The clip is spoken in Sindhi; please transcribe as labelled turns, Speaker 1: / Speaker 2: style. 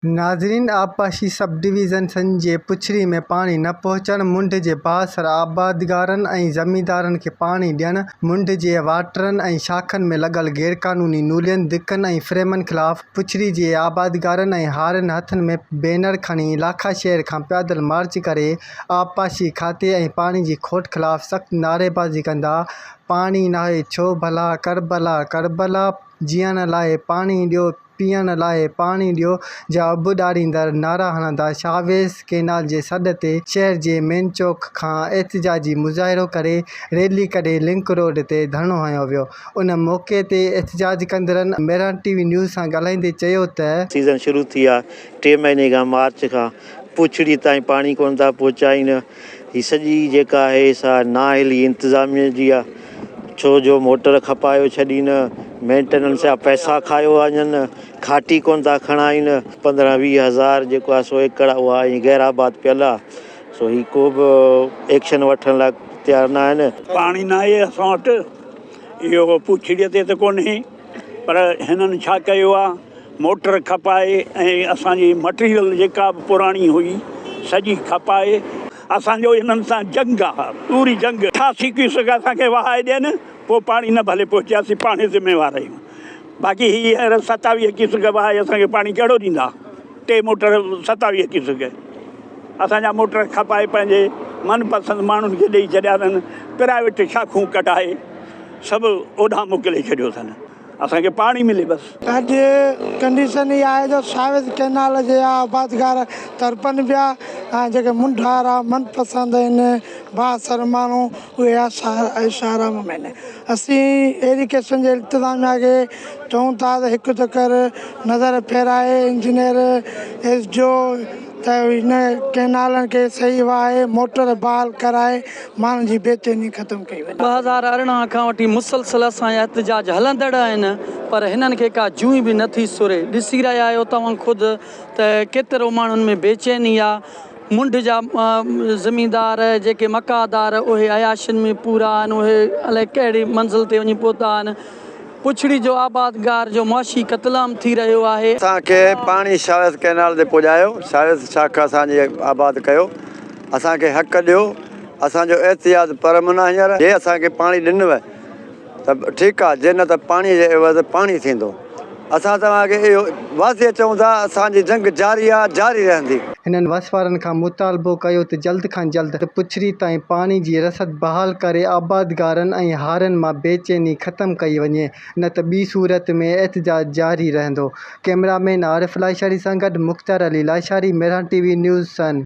Speaker 1: ناظرين آبپاشي سب ڊويزن سن جي پڇڙي ۾ پاڻي نه پهچڻ، منڍ جي بااثر آبادگارن ۽ زميندارن کي پاڻي ڏيڻ، منڍ جي واٽرن ۽ شاخن ۾ لڳل غيرقانوني نولين، دڪن ۽ فريمن خلاف پڇڙي جي آبادگارن ۽ هارين هٿن ۾ بينر کڻي لاکا شهر کان پيادل مارچ ڪري آبپاشي کاتي ۽ پاڻي جي کوٽ خلاف سخت نعريبازي ڪندا پاڻي ناهي ڇو ڀلا ڪربلا ڪربلا جيئڻ لاء پاڻي ڏيو پيئڻ لاء پاڻي ڏيو جا اڀ ڏاريندڙ نعرا هڻندا شاويز ڪئنال جي سڏ تي شهر جي مين چوڪ کان احتجاجي مظاهرو ڪري ريلي ڪڍي لنڪ روڊ تي ڌرڻو هنيو ويو ان موقعي تي احتجاج ڪندڙن مهراڻ ٽي وي نيوز سان ڳالهائيندي چيو ته.
Speaker 2: سيزن شروع ٿي آ ٽي مهيني کان مارچ کان پوڇڙي تائين پاڻي ڪونه ٿا پهچائين هي سڄي جيڪا آهي سا نااهلي انتظاميه جي آ ڇو جو موٽر کپايو ڇڏين مينٽيننس جا پئسا کايو وڃن کاٽي ڪونه ٿا کڻائين 15 20 هزار جيڪو آ سو ايڪڙ اها ائين غير آباد پيل آ سو هي ڪو به ايڪشن وٺڻ لاء تيار نه آهن.
Speaker 3: پاڻي ناهي اسان وٽ اهو پوڇڙي تي ته ڪونهي پر هنن ڇا ڪيو آ موٽر کپائي ۽ اسان جي مٽيريل جيڪا به پراڻي هئي سڄي کپائي. اسان جو انهن سان جنگ آ پوري جنگ. 88 ڪيوسڪ اسان کي وهائي ڏين پوء پاڻي نه ڀلي پهچي اسين پاڻهي ذميوار آهيون باقي هي هينئر 27 ڪيوسڪ وهائي اسان کي پاڻي ڪهڙو ڏيندا ٽي موٽر 27 ڪيوسڪ اسان جا موٽر کپائي پنهنجي من پسند ماڻهن کي ڏئي ڇڏيا اٿن پرائيويٽ شاخون ڪڍائي سڀ اوڏانهن موڪلي ڇڏيو اٿن. اسان کي پاڻي ملي بس.
Speaker 4: اڄ ڪنڊيشن اها آهي جو ساويز ڪئنال جي آبادگار تڙپن پيا ۽ جيڪي منڍارا من پسند آهن بااثر ماڻهو اهي عيش آرام ۾ آهن اسين ايريگيشن جي انتظاميا کي چئون ٿا ته هڪ چڪر نظر ڦيرائي انجنيئر ايس ڊي او ته هن ڪئنالن کي صحيح وهائي موٽر بحال ڪرائي ماڻهن جي بيچيني ختم ڪئي وڃي.
Speaker 5: 2018 کان وٺي مسلسل اسان جا احتجاج هلندڙ آهن پر هنن کي ڪا جونء به نه ٿي سري. ڏسي رهيا آهيو توهان خود ته ڪيترو ماڻهن ۾ بيچيني آ. منڍ جا زميندار جيڪي مڪادار اهي عياشين ۾ پورا آهن اهي الائي ڪهڙي منزل تي وڃي پهتا آهن. پڇڙي جو آبادگار جو معاشي قتلام ٿي رهيو آهي.
Speaker 6: اسان کي پاڻي شاويز ڪئنال تي پڄايو، شاويز شاخ اسان جي آباد ڪيو، اسان کي حق ڏيو، اسان جو احتجاج پرامن آهي هينئر، جي اسان کي پاڻي ڏنو ته ٺيڪ آهي، جي نه ته پاڻي جي عيوض پاڻي ٿيندو. اسان توهان کي اهو واضح چئون ٿا اسان جي جنگ جاري آهي، جاري رهندي.
Speaker 1: هنن وس وارن کان مطالبو ڪيو ته جلد کان جلد پڇڙي تائين پاڻي جي رسد بحال ڪري آبادگارن ۽ هارين مان بيچيني ختم ڪئي وڃي نه ته ٻي صورت ۾ احتجاج جاري رهندو. ڪئميرا مين عارف لاشاري سان گڏ Mukhtiar Ali Lashari, Mehran T V news, Sindh.